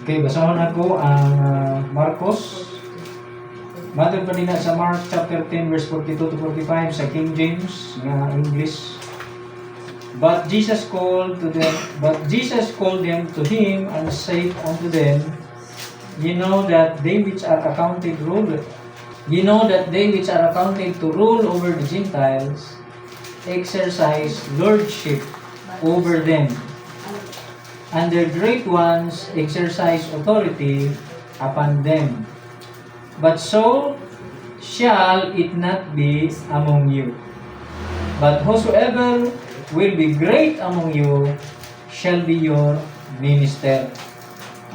Okay, basahon ako ang Marcos. Matod pa din na sa Mark chapter 10 verse 42 to 45 sa King James nga English. But Jesus called them to him and said unto them, "Ye know that they which are accounted to rule over the Gentiles exercise lordship over them, and their great ones exercise authority upon them. But so shall it not be among you. But whosoever will be great among you shall be your minister.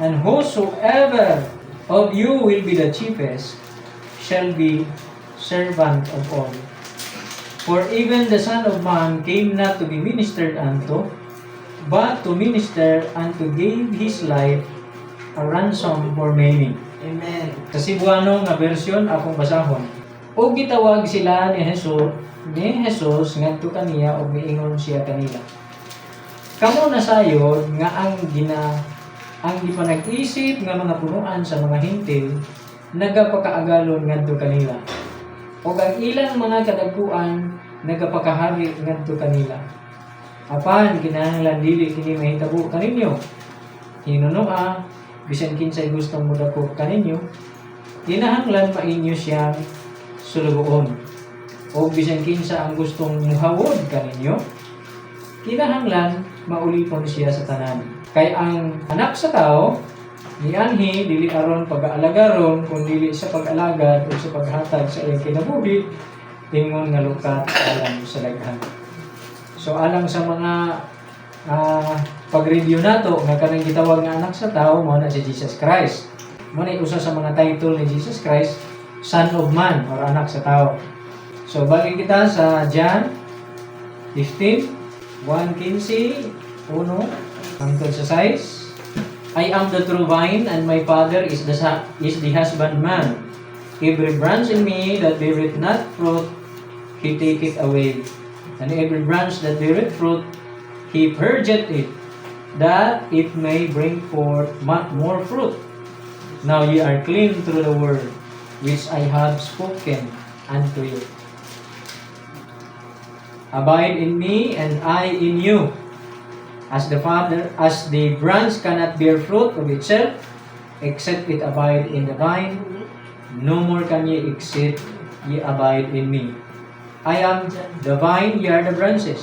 And whosoever of you will be the chiefest shall be servant of all. For even the Son of Man came not to be ministered unto, but to minister and to give his life a ransom for many." Amen. Sa Cebuano nga version akong basahon. Ug gitawag sila ni Jesus ngadto kaniya ug miingon siya kanila: "Kamo nasayod nga ang gipanag-isip nga mga punuan sa mga Hentil nagapakaagalon ngadto kanila. Ug ang ilang mga kadagkuan nagapakahari ngadto kanila. Apan kinahanglan dili kini mahitabo kaninyo. Hinunoa, bisan kinsay gustong modako kaninyo, kinahanglan mainyo siyang sulugoon. O bisan kinsa ang gustong muhawod kaninyo, kinahanglan maulipon siya sa tanan. Kay ang Anak sa Tao nianhi dili aron pag-aalagaron kun dili sa pag-alagad o sa paghatag sa iyang kinabuhi ingon nga lukat alang sa daghan." So alang sa mga pag-review nato nga kanang gitawag nga Anak sa Tao, mao na si Jesus Christ. Mao na usa sa mga title ni Jesus Christ, Son of Man or Anak sa Tao. So balik kita sa John 15, 1:15, 1 hangtod sa 6. "I am the true vine, and my Father is the husbandman. Every branch in me that beareth not fruit, he taketh away. And every branch that beareth fruit, he purgeth it, that it may bring forth more fruit. Now ye are clean through the word which I have spoken unto you. Abide in me, and I in you. As the branch cannot bear fruit of itself, except it abide in the vine, no more can ye except ye abide in me. I am the vine, ye are the branches.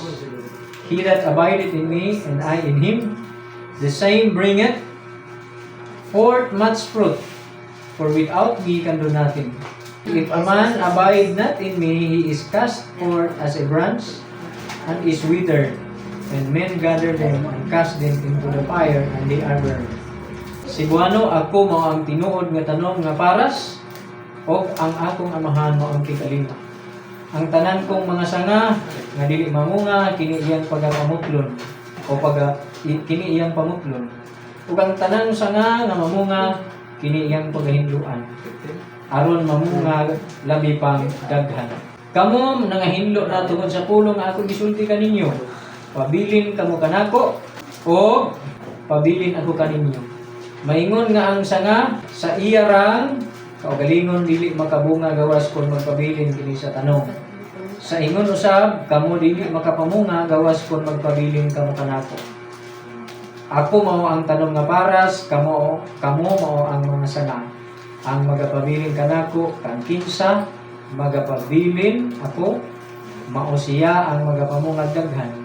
He that abideth in me, and I in him, the same bringeth forth much fruit, for without me can do nothing. If a man abide not in me, he is cast forth as a branch and is withered, and men gather them and cast them into the fire, and they are burned." Cebuano: "Ako mao ang tinuod nga tanom nga paras, ug ang akong Amahan mao ang tig-alima. Ang tanan kong mga sanga nga dili mamunga, kini iyang pagapamutlon o kini iyang pamutlon. Ug ang tanang sanga nga mamunga, kini iyang pagahinloan aron mamunga labi pang daghan. Kamo nangahinlo na tungod sa pulong nga ako gisulti kaninyo. Pabilin kamo kanako o pabilin ako kaninyo. Maingon nga ang sanga sa iyarang kaugalingon dili makabunga gawas kon magpabilin kini sa tanom. Sa ingon usab kamo dili makapamunga gawas kon magpabilin kamo kanako. Ako mao ang tanom nga paras, kamo kamo mao ang mga sanga. Ang magapabilin kanako kan kinsa magapabilin ako, mao siya ang magapamungag daghan.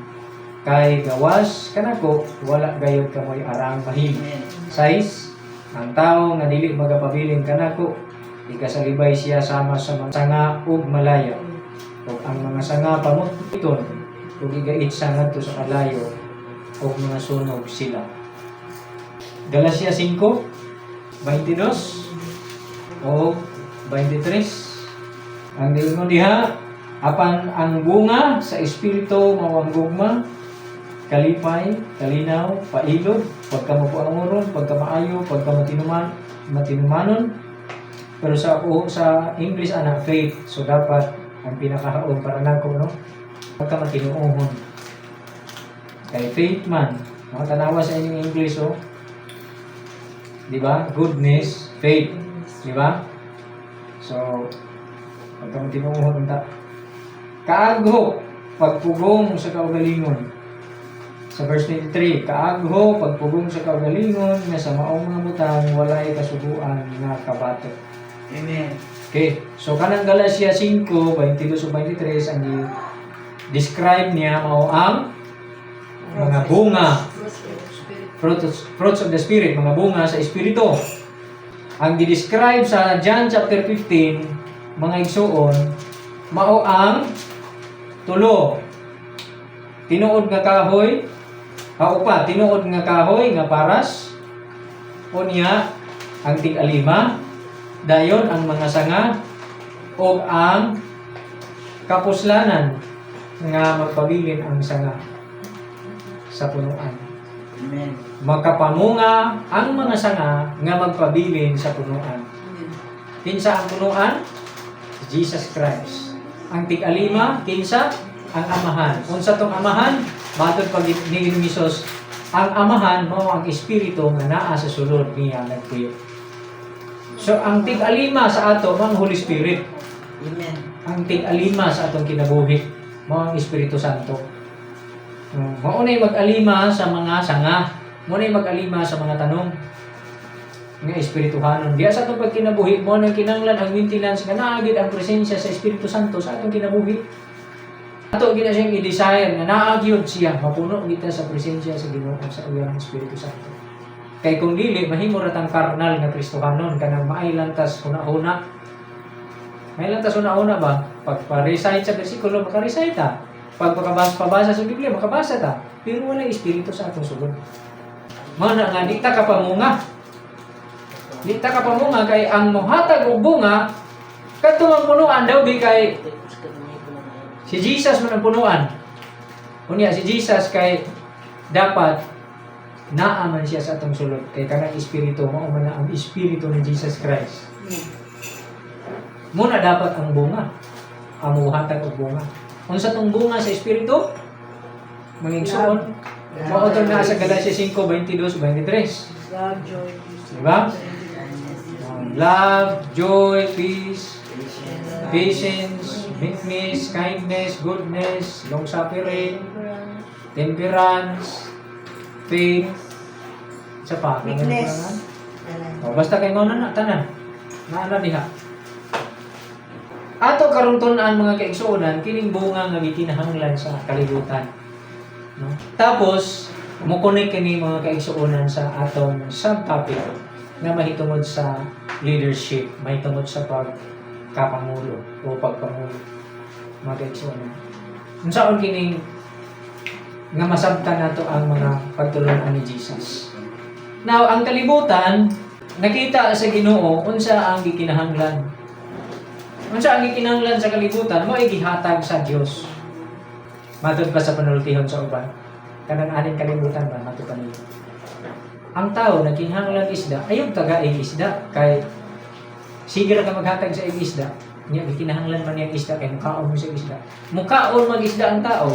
Kay gawas kanako wala gayud kamoy arang mahimo." 6. "Ang tao nga dili magapabilin kanako, ikasalibay siya sama sa mga sanga ug malaya. Ug ang mga sanga pamuton ug igait sa ngadto sa kalayo ug mga sunog sila." Galacia 5:22 o 23. Ang giingon diha, "Apan ang bunga sa Espiritu mao ang gugma, kalipay, kalinaw, pailob, pagkamapuangoron, pagkamaayo, pagkamatinuman, matinumanon." Pero sa English ana, faith, so dapat ang pinakahaon para nako, no, pagkamatinuohon. Kay faith man, mga tanawa sa inyong English, oh. Di ba? Goodness, faith. Di ba? So, pagka tinuohon ta. Kaagho, pagpugong sa kaugalingon. Sa verse 23, kaagho, pagpugong sa kaugalingon, nga sa maong mga butang, walay kasuguan nga kabato. Amen. Okay, so kanang Galatia 5, 22 ug 23, ang describe niya mao ang mga bunga, fruits of the Spirit, mga bunga sa Espiritu. Ang gi-describe sa John chapter 15, mga igsuon, mao ang tulo. Tinuod nga kahoy, upa, tinuod nga kahoy nga paras, unya ang tig-alima, dayon ang mga sanga, o ang kapuslanan nga magpabilin ang sanga sa punuan. Amen. Makapamunga ang mga sanga nga magpabilin sa punuan. Kinsa ang punuan? Jesus Christ. Ang tig-alima, kinsa? Ang Amahan. Unsa tong Amahan? Matod pag ni Ginoong Hesus, ang Amahan mao ang Espiritu nga naa sa sulod niya nagpuyo. So ang tig-alima sa ato mao ang Holy Spirit. Amen. Ang tig-alima sa atong kinabuhi mao ang Espiritu Santo. Mao na'y mag-alima sa mga sanga. Mao na'y mag-alima sa mga tanong nga espirituhanon. Diya sa atong pagkinabuhi, mao nang kinanglan ang maintenance nga naa gyud ang presensya sa Espiritu Santo sa atong kinabuhi. Ato gyud na siyang i-desire nga naa gyud siya, mapuno kita sa presensya sa Ginoo sa iyang Espiritu Santo. Kay kung dili, mahimo ra tang karnal nga Kristohanon, kanang maay lang tas huna-huna. May lang tas huna-huna ba? Pag pa-recite sa bersikulo, maka-recite ta. Pag pakabasa pabasa sa Biblia, makabasa ta. Pero wala espiritu sa atong sulod. Mao na nga di ta kapamunga. Di ta kapamunga kay ang mohatag og bunga kadto mang punuan daw bi kay si Jesus man ang punuan. Unya si Jesus kay dapat naa man siya sa atong sulod kay kanang espiritu mao man na ang espiritu ni Jesus Christ. Muna dapat ang bunga. Ang muhatag og bunga. Unsa tong bunga sa espiritu? Mga igsoon. Mao to na sa Galatia 5:22 23. Love, joy, peace. Diba? Love, joy, peace, patience, meekness, kindness, goodness, long-suffering, temperance, faith, sa pa. Meekness. O, basta kay mao na na tanan. Naa diha. Ato karong tun-an, mga kaigsuonan, kining bunga nga gikinahanglan sa kalibutan. No? Tapos mo-connect kini, mga kaigsuonan, sa atong subtopic nga mahitungod sa leadership, mahitungod sa pagkapangulo o pagpangulo. Mga kaigsuonan. Unsaon kining nga masabtan nato ang mga pagtulunan ni Jesus? Now, ang kalibutan, nakita sa Ginoo unsa ang gikinahanglan. Unsa ang gikinahanglan sa kalibutan, mao gihatag sa Dios. Matod pa sa panultihon sa uban. Kanang aning kalibutan ba, matod pa niyo. Ang tao nagkinahanglan isda, ayaw tagaing isda kay sige ra ka maghatag sa iyang isda. Nya gikinahanglan man niyang isda kay mukaon mo sa isda. Mukaon mag isda ang tao.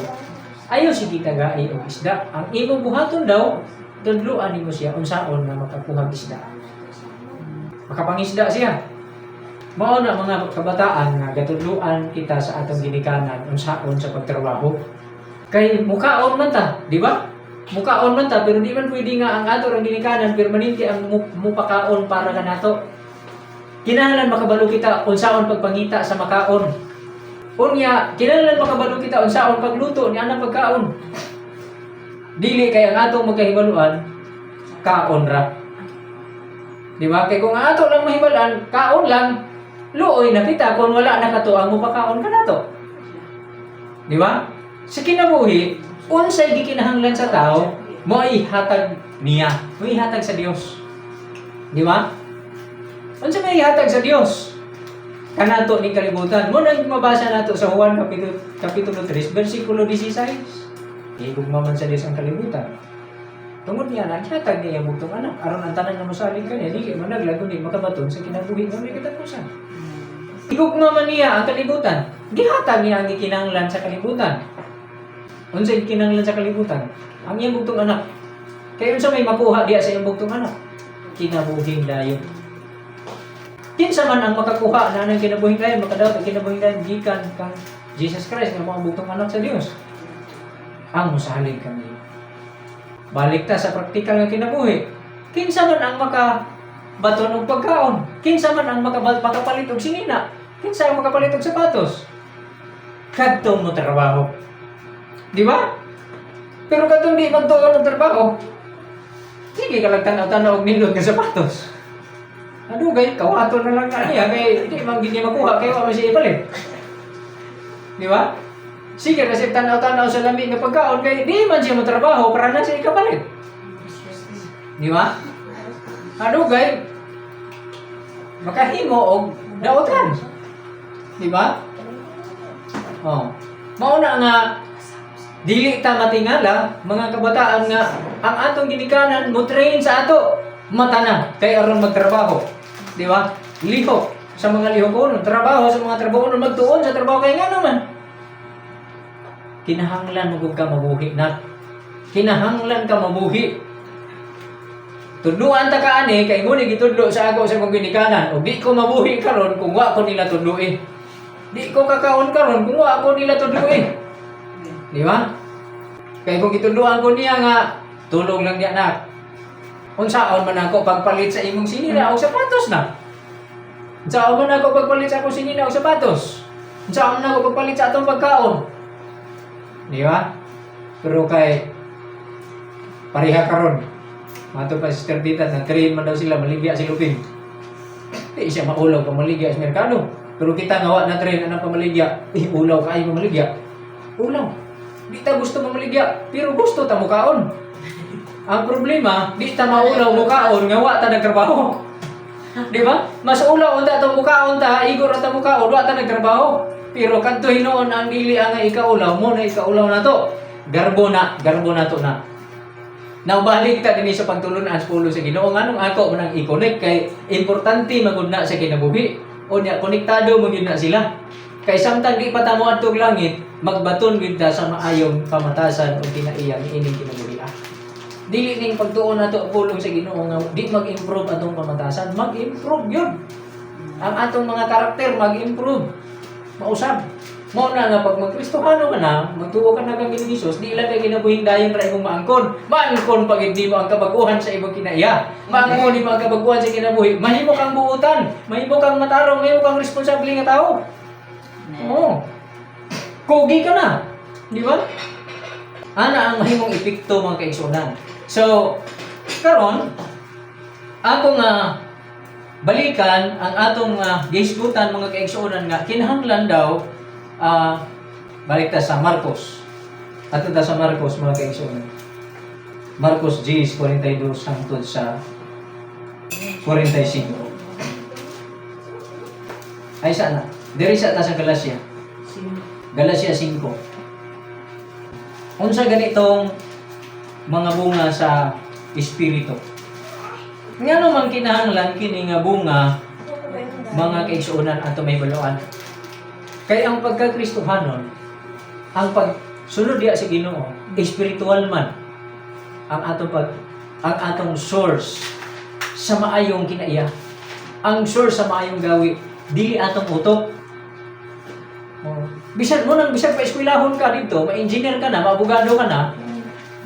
Ayaw sige tagai og isda. Ang imong buhaton daw, tudloan nimo siya unsaon nga makakuha og isda. Makapangisda siya. Mao na, mga kabataan, nga gatudloan kita sa atong ginikanan unsaon sa pagtrabaho. Kay mukaon man ta, di ba? Mukaon man ta, pero di man pwede nga ang ato rang ginikanan permanente ang mupakaon para kanato. Kinahanglan makabalo kita unsaon pagpangita sa makaon. Unya, kinahanglan makabalo kita unsaon pagluto ni anang pagkaon. Dili kay ang atong magkahibaluan kaon ra. Di ba? Kay kung ang ato lang mahibalan, kaon lang, luoy na kita kung wala na kato ang mupakaon kanato. Di ba? Sa kinabuhi, unsay gikinahanglan sa tao, mo ay hatag niya, mo hatag sa Dios. Di ba? Unsa may hatag sa Dios? Kanato ning kalibutan. Mo nang mabasa nato sa Juan kapitulo 3 bersikulo 16. Gihigugma man sa Dios ang kalibutan. Tungod niya naghatag niya ang bugtong anak aron ang tanan nga mosalig kaniya dili managlag kundi makabaton sa kinabuhi nga may katapusan. Gihugma man niya ang kalibutan. Gihatag niya ang gikinahanglan sa kalibutan. Unsa gikinahanglan sa kalibutan? Ang iyang bugtong anak. Kay unsa may makuha diya sa iyang bugtong anak? kinabuhing dayon. Kinsa man ang makakuha na ng kinabuhing dayon, makadaot og kinabuhing dayon gikan kang Jesus Christ nga mao ang bugtong anak sa Dios? Ang musalig kang niya. Balik ta sa praktikal nga kinabuhi. Kinsa man ang maka baton og pagkaon? Kinsa man ang makapalit og sinina? Kinsa ang makapalit og sapatos? Kadtong mo trabaho. Di ba? Pero kadtong di magtuon og trabaho, sige ka lang tanaw-tanaw og nindot nga sapatos. Ano gay, kawato na lang na niya kay di man gini makuha kay wa man siya ipalit. Di ba? Sige kasi tanaw-tanaw sa lami nga pagkaon kay di man siya motrabaho para na siya ikapalit. Di ba? Ano gay, makahimo og daotan. Di ba? Oh. Mao na nga dili ta matingala, mga kabataan, nga ang atong ginikanan mo train sa ato mata na kay aron magtrabaho. Di ba? Lihok sa mga lihokonon, trabaho sa mga trabaho, magtuon sa trabaho kay ngano man? Kinahanglan mo gud ka mabuhi na. Kinahanglan ka mabuhi. Tudluan ta ka ani kay nguni gitudlo sa ako sa akong ginikanan ug di ko mabuhi karon kung wa ko nila tudloi. Di ko kakaon karon kung wa ko nila tudloi. Di ba? Kay kung gitudloan ko niya nga tulog lang diya, nak. Unsaon man ako pagpalit sa imong sinina og sapatos na? Unsaon man ako pagpalit sa akong sinina og sapatos? Unsaon man ako pagpalit sa atong pagkaon? Di ba? Pero kay pareha karon. Mato pa si Sister Tita, nag-train man daw sila, maligya si Lupin. Di siya maulaw pamaligya sa merkado. Pero kita nga wa na train na pamaligya, eh, ulaw kaayo pamaligya. Ulaw. Di ta gusto mamaligya, pero gusto ta mukaon. Ang problema, di ta maulaw mukaon nga wa ta nagtrabaho. Di ba? Mas ulaw unta ta mukaon ta, igor ta mukaon, wa ta nagtrabaho. Pero kadto hinuon ang dili ang ikaulaw mo na ikaulaw na to. Garbo na to na. Now balik ta dinhi sa pagtulunan sa pulong sa Ginoo. Nganong ako man ang i-connect? Kay importante magud na sa kinabuhi. O nya konektado mo gyud na sila. Kay samtang di pa ta moadtog langit, magbaton gyud ta sa maayong pamatasan o kinaiya niining kinabuhi. Ah. Dili ning pagtuon nato pulong sa Ginoo nga di mag-improve atong pamatasan, mag-improve yun. Ang atong mga karakter mag-improve. Mausab. Mao na nga pag magkristohano ka na, magtuo ka na kang Ginoong Hesus, di lang kay kinabuhing dayon ra imong maangkon. Maangkon pag hindi mo ang kabaguhan sa imong kinaiya. Maangkon mo ang kabaguhan sa kinabuhi. Mahimo kang buutan, mahimo kang matarong, mahimo kang responsable nga tao. Oo. Kugi ka na. Di ba? Ana ang mahimong epekto, mga kaigsuonan. So, karon ako nga balikan ang atong gihisgutan, mga kaigsuonan, nga kinahanglan daw balik ta sa Marcos. Ato ta sa Marcos, mga kaigsuonan. Marcos 10:42 hangtod sa 45. Ay sana. Diri sa ta sa Galacia. Galacia 5. Unsa ganitong mga bunga sa espiritu? Ngano man kinahanglan kini nga bunga, mga kaigsuonan, ato may baluan? Kay ang pagkakristohanon, ang pagsunod diya sa Ginoo, espiritual man ang atong source sa maayong kinaiya. Ang source sa maayong gawi dili atong utok. Oh. Bisan mo nang bisan pa eskwelahon ka dito, ma-engineer ka na, ma-abogado ka na,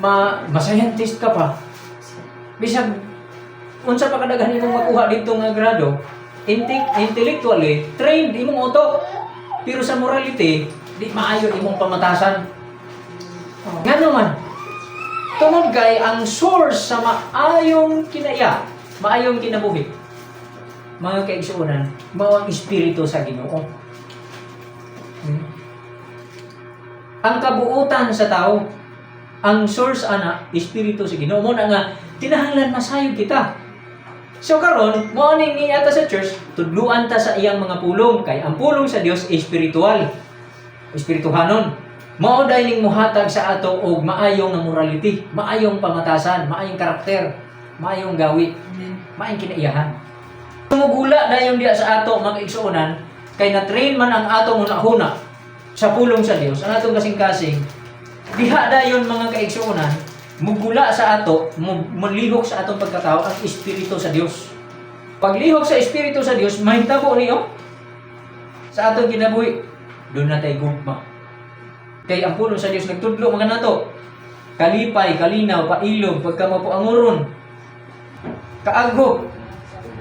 ma ma-scientist ka pa. Bisan unsa pa kadaghan imong makuha dito nga grado, intellectually trained imong utok. Pero sa morality, di maayo imong pamatasan. Oh. Ngano man? Tungod kay ang source sa maayong kinaya, maayong kinabuhi, mga kaigsuonan, mao ang espiritu sa Ginoo. Ang kabuutan sa tao, ang source ana, espiritu sa Ginoo. Mao na nga kinahanglan masayod kita. So karon, mao ning niya ta sa church, tudluan ta sa iyang mga pulong kay ang pulong sa Dios espiritual. Espirituhanon. Mao dai ning muhatag sa ato og maayong nga morality, maayong pamatasan, maayong karakter, maayong gawi, maayong kinaiyahan. Tumugula dayon diya sa ato, mga igsuonan, kay na-train man ang atong hunahuna sa pulong sa Dios, ang atong kasing-kasing, diha dayon, mga kaigsuonan, Mugula sa ato, mulihok sa atong pagkatao ang espiritu sa Dios. Paglihok sa espiritu sa Dios, mahitabo niyo sa atong kinabuhi. Duna tay gugma. Kay ang pulong sa Dios nagtudlo mga nato. Kalipay, kalinaw, pailog, pagkamapuanguron. Kaaghop.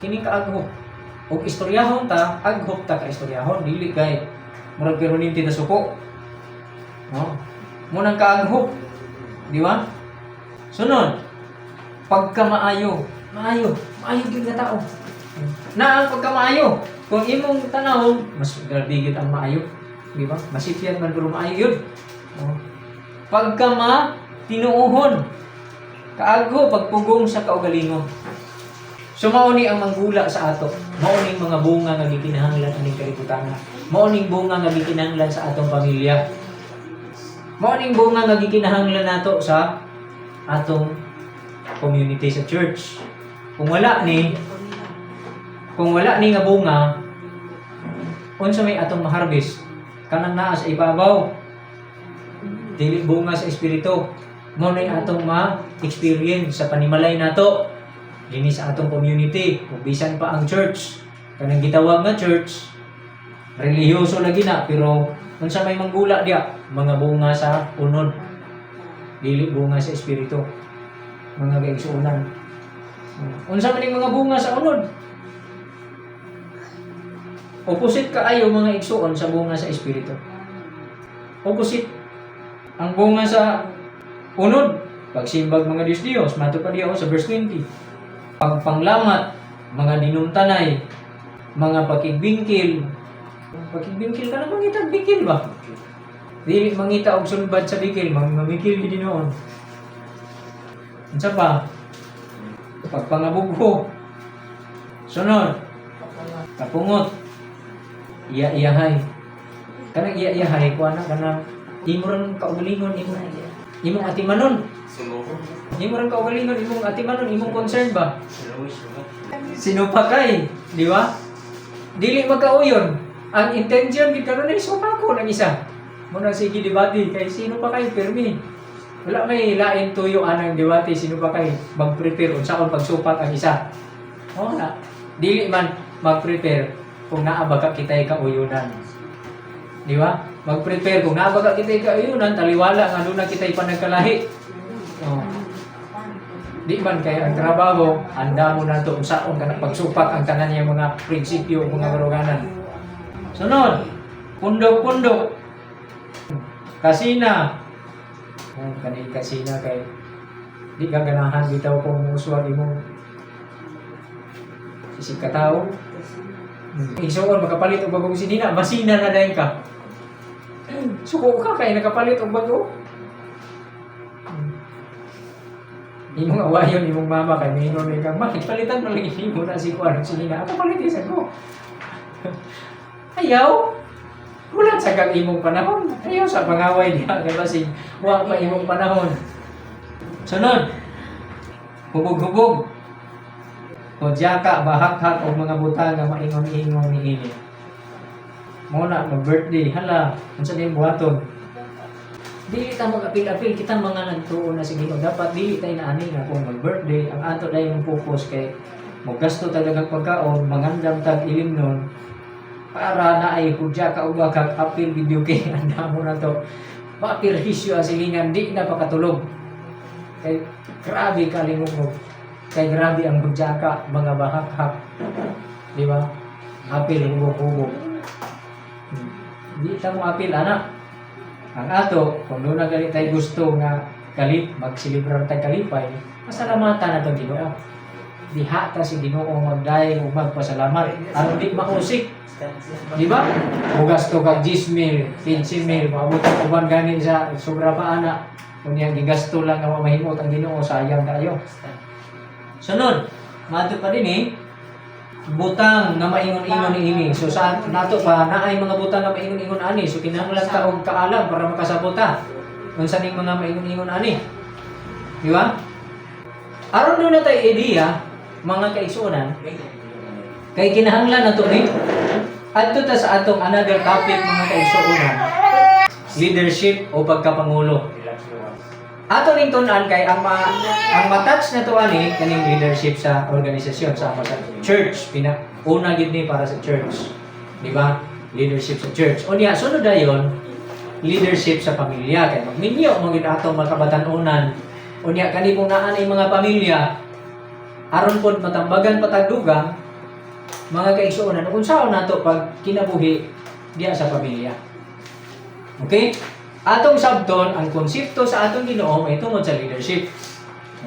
Kining kaaghop. Og istoryahon ta, aghop ta ka istoryahon, dili kay murag permanente ta suko. No? Munang kaaghop. Di ba? Sunod, pagkamaayo. Maayo. Maayo gyud nga tao. Na ang pagkamaayo. Kung imong tanawon, mas grabe gyud ang maayo. Di ba? Masipyan man pero maayo yun. No? Pagkama tinuohon. Kaagho pagpugong sa kaugalingon. So mao ni ang manggula sa ato. Mao ning mga bunga nga gikinahanglan aning kalibutan. Mao ning bunga nga gikinahanglan sa atong pamilya. Mao ning bunga nga gikinahanglan nato sa atong community sa church. Kung wala ni nga bunga, unsa may atong maharvest? Kanang naa sa ibabaw. Dili bunga sa espiritu. Mao ni atong ma-experience sa panimalay nato dinhi sa atong community ug bisan pa ang church. Kanang gitawag nga church, relihiyoso lagi na, pero unsa may manggula diya? Mga bunga sa unod, dili bunga sa espiritu, mga kaigsuonan. Unsa man ning mga bunga sa unod? Opposite kaayo, mga igsuon, sa bunga sa espiritu. Opposite ang bunga sa unod. Pagsimbag mga Diyos Diyos, mato pa diya sa verse 20, pagpanglamat, mga dinumtanay, mga pakigbingkil. Pakigbingkil ka na mangita bikil ba? Dili mangita og sulbad sa bikil, mamikil gid noon. Unsa pa? Pagpangabugho. Sunod, kapungot. Iya-iyahay. Kanang iya-iyahay, kuha na kanang imo rang kaugalingon, imong atimanon. Imo rang kaugalingon, imong atimanon, imong concern ba? Sinupakay, di ba? Dili magkauyon. Ang intention gid karon ay supako ng isa. Muna sige debate kay sino pa kay pirmi. Wala may lain tuyo anang debate, sino pa kay mag-prepare unsaon pagsupak ang isa. Oo na. Dili man mag-prepare kung naa ba ka kitay kauyunan. Di ba? Mag-prepare kung naa ba ka kitay kauyunan, taliwala nga duna kitay panagkalahi. Oh. Di man kay ang trabaho, anda mo na to unsaon ka na pagsupak ang tanan niya mga prinsipyo, mga karuganan. Sunod, pundok-pundok. Kasina. Oh, kani kasina kay di ka ganahan bitaw kung uswag imong isig ka tao. Igsuon makapalit og bagong sinina, masina na dayon ka. Suko ka kay nakapalit og bago. Imong awayon imong mama kay mingon ni kang, "Bakit palitan man lang imo na si kuan sinina? Ako palit sa ko." Ayaw. Wala sa kang imong panahon. Ayaw sa pangaway niya kay basig wa pa imong panahon. Sunod. Hubog-hubog. Hudyaka, bahakhak og mga butang nga maingon-ingon niini. Mo na mag-birthday, hala, unsa din buhaton? Dili ta mag-apil-apil kitang mga nagtuo na sa Ginoo. Dapat dili tayo na ani nga kung mag-birthday, ang ato dayong focus kay mogasto talagang pagkaon, mangandam tag ilimnon para na ay hudya ka og kag apil video kay anda mo na to. Mapirhisyo ang silingan, di na pakatulog. Kay grabe kalingungog. Kay grabe ang hudyaka, mga bahakhak. Di ba? Apil, hubog-hubog. Di ta mo apil, anak. Ang ato, kung doon na gali tayo gusto nga kalip, magsilibrar tayo kalipay, pasalamatan na itong Ginoo. Diha ta si Ginoo magdayeg ug magpasalamat. Aron di mausik. Di ba? Mugasto kag 10 mil, 15 mil, maabot ang uban gani sa sobra pa ana. Kung niyang gigasto lang nga mahimot ang Ginoo, sayang kayo. Sunod, mato pa din eh, butang nga maingon-ingon niini. So sa nato pa naay mga butang nga maingon-ingon ani. So kinahanglan ta og kaalam para makasabot ta unsa ning mga maingon-ingon ani. Di ba? Aron duna tay ideya, mga kaigsuonan, kay kinahanglan nato ni adto ta sa atong another topic, mga kaigsuonan, leadership o pagkapangulo. Ato ning tun-an kay ang ma-touch na to ani kaning leadership sa organisasyon, sama sa church. Pina una gid ni para sa church. Di ba? Leadership sa church. Unya sunod dayon, leadership sa pamilya, kay magminyo mo gid ato mga kabatan-unan. Unya kani kung naa nay mga pamilya, aron pod matambagan patagdugang mga kaigsuonan kung saan nato pag kinabuhi diya sa pamilya. Okay? Atong sabton ang konsepto sa atong Ginoo ay tungod sa leadership.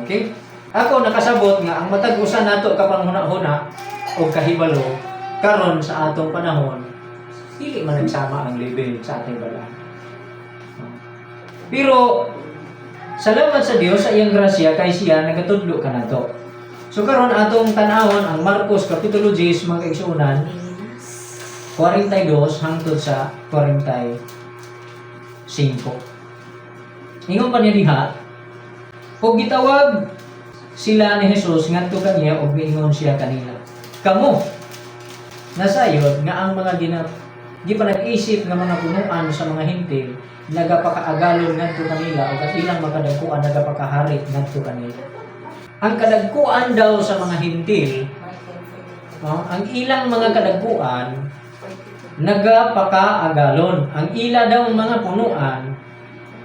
Okay? Ako nakasabot nga ang matag usa nato kapanghuna-huna o kahibalo karon sa atong panahon, dili man nagsama ang level sa ating balaan. Pero salamat sa Dios sa iyang grasya kay siya nagatudlo kanato. So karon atong tan-awon ang Marcos kapitulo 10, mga kaigsuonan, 42 hangtod sa 45. Ingon pa niya diha, "Ug gitawag sila ni Jesus ngadto kaniya ug miingon siya kanila, 'Kamo nasayod nga ang mga gipanag-isip nga mga punuan sa mga Hentil nagapakaagalon ngadto kanila ug ang ilang mga kadagkuan nagapakahari ngadto kanila.'" Ang kadagkuan daw sa mga Hentil, no, ang ilang mga kadagkuan nagapakaagalon. Ang ila daw mga punuan,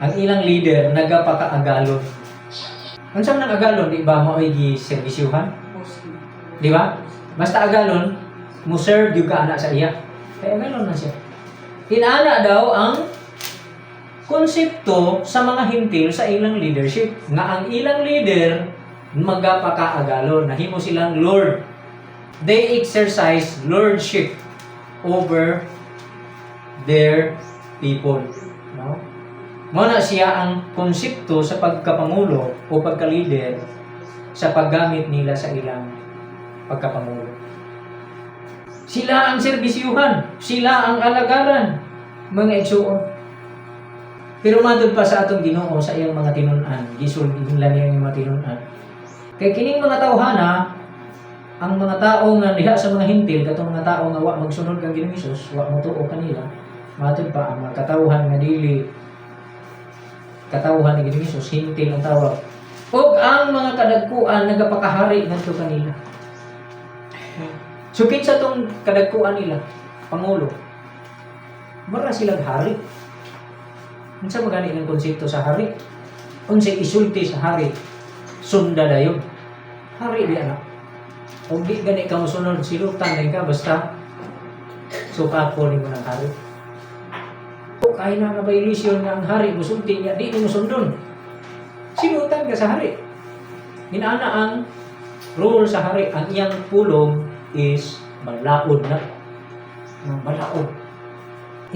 ang ilang leader nagapakaagalon. Unsa man ang agalon, di ba mao'y giserbisyuhan? Di ba? Basta agalon, mo serve gyud ka ana sa iya. Kaya agalon na siya. Inana daw ang konsepto sa mga Hentil sa ilang leadership. Nga ang ilang leader magapakaagalon, nahimo silang lord. They exercise lordship over their people. No? Mao na siya ang konsepto sa pagkapangulo o pagka-leader sa paggamit nila sa ilang pagkapangulo. Sila ang serbisyuhan, sila ang alagaran, mga igsuon. Pero matod pa sa atong Ginoo sa iyang mga tinun-an, gisulti nila niya ang mga tinun-an. Kay kining mga tawhana, ang mga tao nga diha sa mga Hentil, katong mga tao nga wa magsunod kang Ginoong Hesus, wa motuo kanila, matod pa ang mga katawhan nga dili katawhan ni Ginoong Hesus, Hentil ang tawag. Ug ang mga kadagkuan nagapakahari ngadto kanila. So kinsa tong kadagkuan nila? Pangulo. Mara silang hari. Unsa magani ng konsepto sa hari? Unsay isulti sa hari? Sunda dayon. Hari di anak. Kung di gani ka mosunod, silutan din ka basta supako nimo ng hari. O kaya na nga violation nga ang hari musulti niya, di nimo sundon. Silutan ka sa hari. Inaana ang rule sa hari, ang iyang pulong is balaod na. Balaod.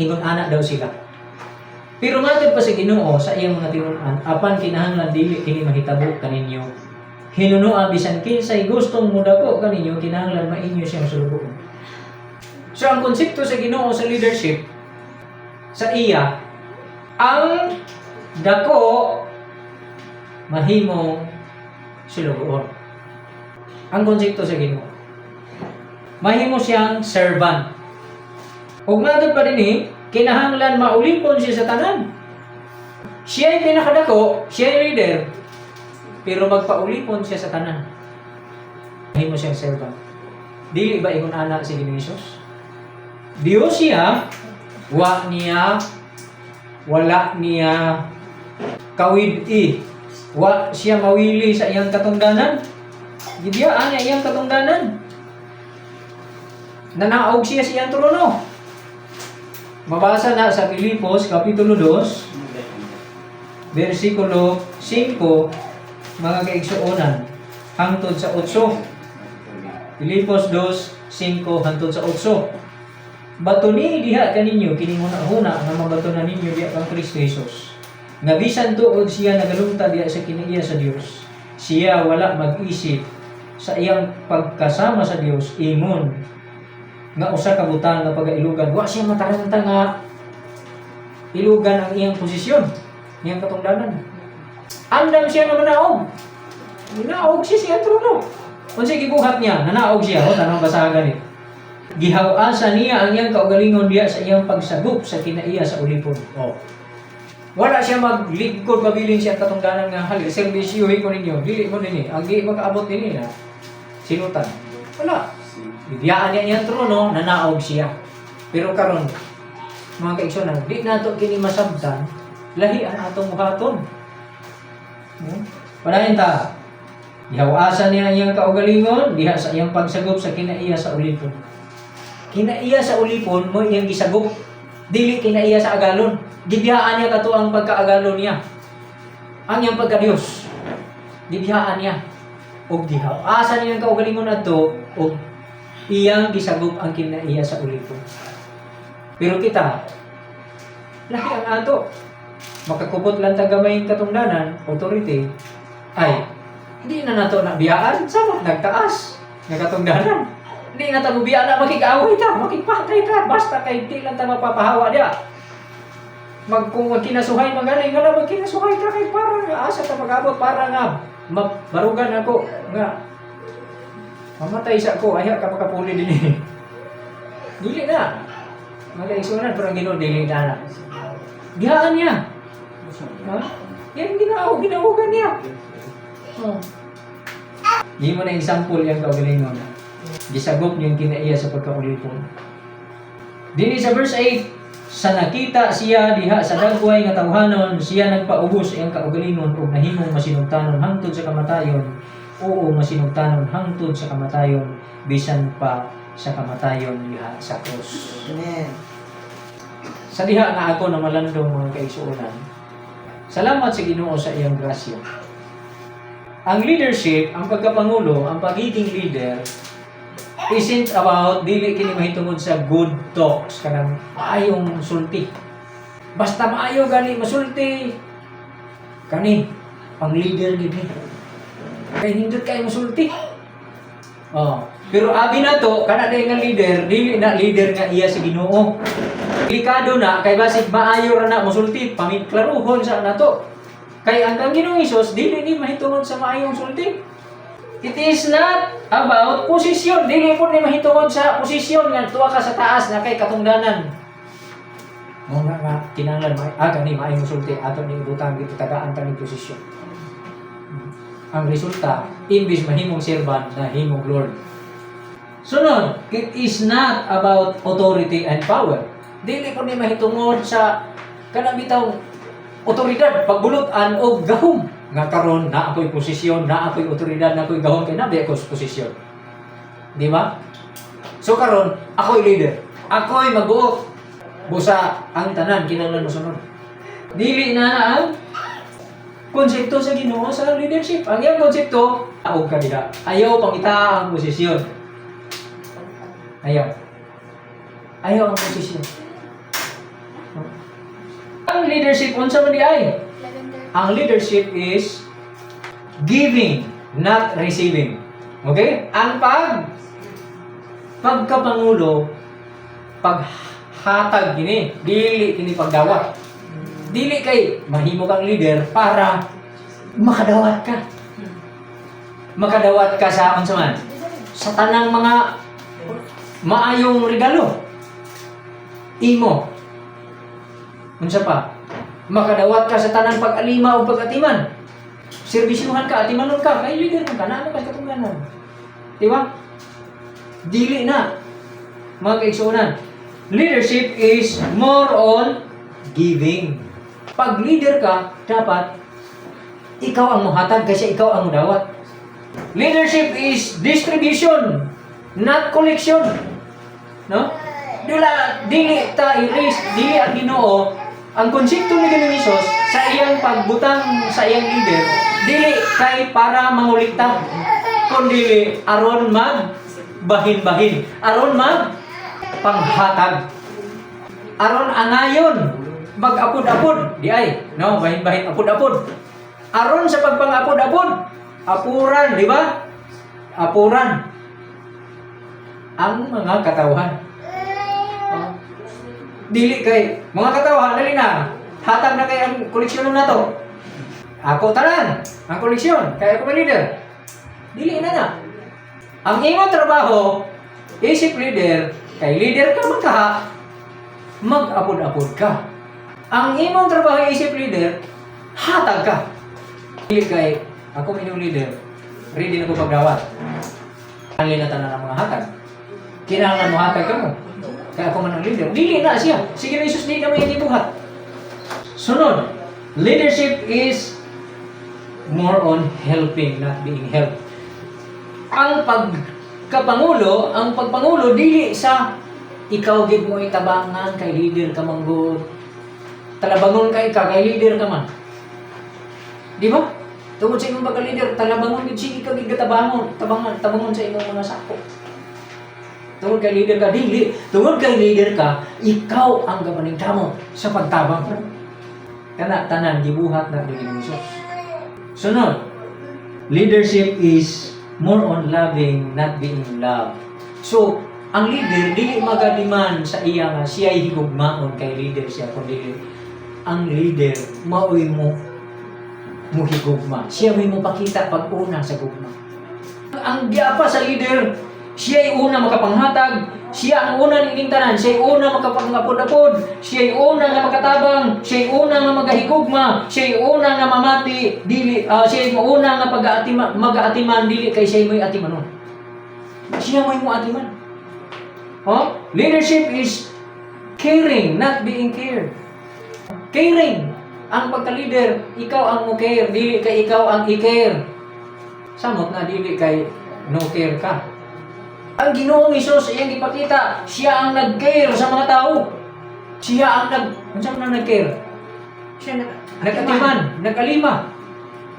Ingon ana daw sila. Pero matod pa sa Ginoo sa iyang mga tinun-an, "Apan kinahanglan dili kini mahitabo kaninyo. Hinunoa bisan kinsay gustong mudako kaninyo, kinahanglan mainyo siyang sulugoon." So ang konsepto sa Ginoo sa leadership sa iya, ang dako mahimong sulugoon. Ang konsepto sa Ginoo, mahimo siyang servant. Ug matod pa dinhi, kinahanglan maulipon siya sa tanan. Siya ay pinakadako, siya ay leader, pero magpaulipon siya sa tanan. Mahimo siyang servant. Dili ba ingon ana si Ginoong Hesus? Dios siya, wa niya, wala niya kawid-i. Wa siya mawili sa iyang katungdanan. Gibiyaan niya iyang katungdanan. Nanaog siya sa iyang trono. Mabasa na sa Filipos Kapitulo 2, versikulo 5, mga kaigsuonan, hangtod sa 8. Filipos 2, 5 hangtod sa 8. "Batuni diha kaninyo kining huna-huna nga mabato na ninyo diha kang Kristo Jesus. Nga bisan tuod siya nagalungtad diha sa kinaiya sa Dios, siya wala mag-isip sa iyang pagkasama sa Dios ingon nga usa ka butang nga pagailugan." Wa siya mataranta nga ilugan ang iyang posisyon, iyang katungdanan. Andam siya nga manaog. Nanaog siya siya trono. Unsay gibuhat niya? Nanaog siya. O, tanong basahan gani. "Gihaw-asa niya ang iyang kaugalingon diha sa iyang pagsagup sa kinaiya sa ulipon." Oh. Wala siya magligkod pabilin siya katungdanan nga hali serbisyo ko ninyo, dili mo nini, ang di makaabot nini na sinutan. Wala. Bibiyaan niya iyang trono, nanaog siya. Pero karon, mga kaigsunan, di nato kini masabtan, lahi ang atong buhaton. Padayon ta. Gihawasan niya ang iyang kaugalingon diha sa iyang pagsagop sa kinaiya sa ulipon. Kinaiya sa ulipon mo iyang gisagop. Dili kinaiya sa agalon. Gibiyaan niya kato ang pagkaagalon niya. Ang iyang pagka-Diyos. Gibiyaan niya. Og gihawasan niya ang kaugalingon adto og iyang gisagop ang kinaiya sa ulipon. Pero kita, lahi ang ato. Makakupot lang ta gamay katungdanan, authority, ay, hindi na nato na biyaan, samot nagtaas nga katungdanan. Hindi na ta biyaan na makig-away ta, makigpatay ta, basta kay di lang ta mapapahawa diya. Kung magkinasuhay magaling nga lang, magkinasuhay ta kay para nga asa ta mag-abot, para nga mabarugan ako nga mamatay sa ako, ayha ka makapuli din eh. Dili na. Mga kaigsunan, pero ang Ginoo dili na na. Gihaan niya. Ha? Yan ginaugan niya. Oh. Di mo na example yung kaugalingon. Gisagop niyang kinaiya sa pagkaulipon. Dini sa verse 8, sa nakita siya diha sa dagway nga tawhanon, siya nagpaubos iyang kaugalingon ug nahimong masinugtanon hangtod sa kamatayon. Oo, masinugtanon hangtod sa kamatayon, bisan pa sa kamatayon diha sa krus. Amen. Sa diha nga ako na malandong, mga kaigsuonan, salamat sa Ginoo sa iyang grasya. Ang leadership, ang pagkapangulo, ang pagiging leader, isn't about, dili kini mahitungod sa good talks, kanang maayong sulti. Basta maayo gani masulti, kani pang leader gid ni. Kay nindot kay masulti. Oh, pero abi na to, kana day nga leader, dili na leader nga iya sa Ginoo. Delikado na kay basig maayo ra na mosulti, pamiklaruhon sa nato. Kay ang kang Ginoong Hesus dili ni mahitungod sa maayong sulti. It is not about posisyon. Dili po ni mahitungod sa posisyon nga tuwa ka sa taas na kay katungdanan. Mo nga nga kinahanglan may gani maayong sulti ato ni ibutang dito, tagaan ta ning posisyon. Ang resulta, imbis mahimong servant, nahimong Lord. Sunod, it is not about authority and power. Dili po ni mahitungod sa kanang bitaw otoridad, pagbulutan og gahom. Nga karon na ako'y posisyon, na ako'y otoridad, na ako'y gahom kay nabi ako sa posisyon. Di ba? So karon, ako'y leader. Ako'y magbuot. Busa ang tanan kinahanglan mosunod. Dili na na ang konsepto sa Ginoo sa leadership. Ang iyang konsepto, og kanila. Ayaw pangita ang posisyon. Ayaw. Ayaw ang posisyon. Ang leadership, unsa man di ay? Lavender. Ang leadership is giving, not receiving. Okay? Ang pagkapangulo, paghatag gini, dili kini pagdawat. Dili kay mahimo kang leader para makadawat ka. Makadawat ka sa unsa man? Sa tanang mga maayong regalo. Imo. Unsa pa? Makadawat ka sa tanang pag-alima o pag-atiman. Serbisyuhan ka, atimanon ka, kay leader man ka, naano ka sa katungdanan. Di ba? Dili na. Mga kaigsuonan, leadership is more on giving. Pag leader ka, dapat ikaw ang muhatag kasi ikaw ang mudawat. Leadership is distribution, not collection. No? Dula, dili ta i-raise, dili ang Ginoo, ang konsepto ni Ginoong Hesus sa iyang pagbutang sa iyang leader, dili kay para mangolekta, kundi aron mag bahin-bahin, aron mag panghatag. Aron angayon, mag-apod-apod, di ay, no, bahin-bahin apod-apod. Aron sa pagpangapod-apod, apuran, di ba? Apuran ang mga katawhan. Oh. Dili kay mga katawhan, dali na. Hatag na kay ang koleksyon na to. Ako tanan ang koleksyon, kay ako may leader. Dili na na. Ang imong trabaho isip leader, kay leader ka magkaha, mag-apod-apod ka. Ang imong trabaho isip leader, hatag ka. Dili kay ako inyong leader, ready na ko pagdawat. Ang na tanan ang mga hatag. Kinahanglan mo hatag ka mo. Kaya ako man ang leader. Dili na siya. Sige na Jesus, di na may gibuhat. Sunod, leadership is more on helping, not being helped. Ang pagkapangulo, ang pagpangulo dili sa ikaw gid mo itabangan kay leader ka man gud. Talabangon kay ka kay leader ka man. Di ba? Tungod sa imong pagka-leader, talabangon gid sige ka gid katabangon, tabangan, tabangon sa imong mga sako. Tungod kay leader ka, dili. Tungod kay leader ka, ikaw ang gapaningkamot sa pagtabang. Kana tanan gibuhat na ni Ginoong Hesus. Sunod, leadership is more on loving, not being loved. So, ang leader dili magadiman sa iya nga siya ay higugmaon kay leader siya, kundi ang leader maoy mo muhigugma. Siya may mopakita pag una sa gugma. Ang giapa sa leader, siya ay una makapanghatag, siya ang una niining tanan, siya ay una makapangapod-apod, siya ay una nga makatabang, siya ay una nga magahigugma, siya ay una nga mamati, dili siya ay una nga pag-aatima, magaatiman dili kay siya mo'y atimanon. Siya mo'y moatiman. Oh? Leadership is caring, not being cared. Caring. Ang pagka-leader, ikaw ang mo care, dili kay ikaw ang i-care. Samot na dili kay no care ka. Ang Ginoong Hesus iyang gipakita, siya ang nag-care sa mga tao. Siya ang nag unsa man ang nag-care? Siya nag Nag-atiman, nag-alima.